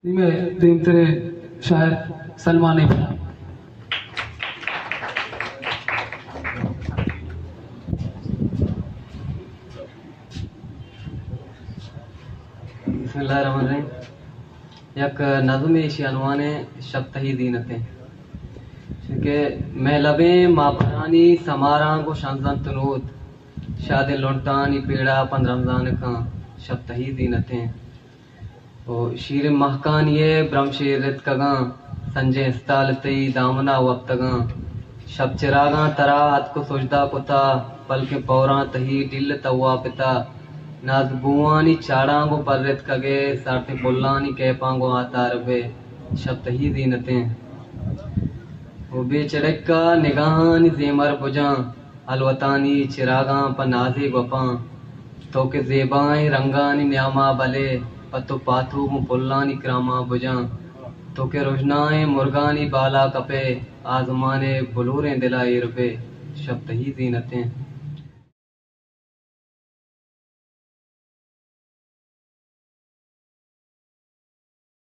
نی مئے دیمتریں شاعر سلمان اقبال۔ بسم اللہ الرحمن الرحیم۔ یک نظمے، ایشی عنوان ایں شپ تہی زینتیں۔ چونکہ مئے لبیں ماپرانی سماراں گوں شنزنت نود، شادیں لنٹانی پیڑا پند رمضان کاں شپ تہی زینتیں۔ او شیریں مہکانی ءِ برمشے رتکگاں، سنجیں استال تئی دامنا وپتگاں۔ شپ چراگاں ترا اتک و سجدہ کتا، بلکیں پوراں تہی ڈیل توا پتا۔ ناز بوانی چاڑاں گوں پر رتکگے، سارتیں پلانی کیپاں گوں آتار بے، شپ تہی زینتیں۔ او بے چڑکا نگاہانی زیمر بجاں، الوتانی چراگاں پہ نازے گپاں۔ تو کہ زیبائیں رنگانی نیاما بلے، پہ تو پاتو گوں پلانی کراما بجاں۔ تو کہ رژنائیں مرگانی بالا کپے، آزمانے بلوریں دلا ایر بے، شپ تہی زینتیں۔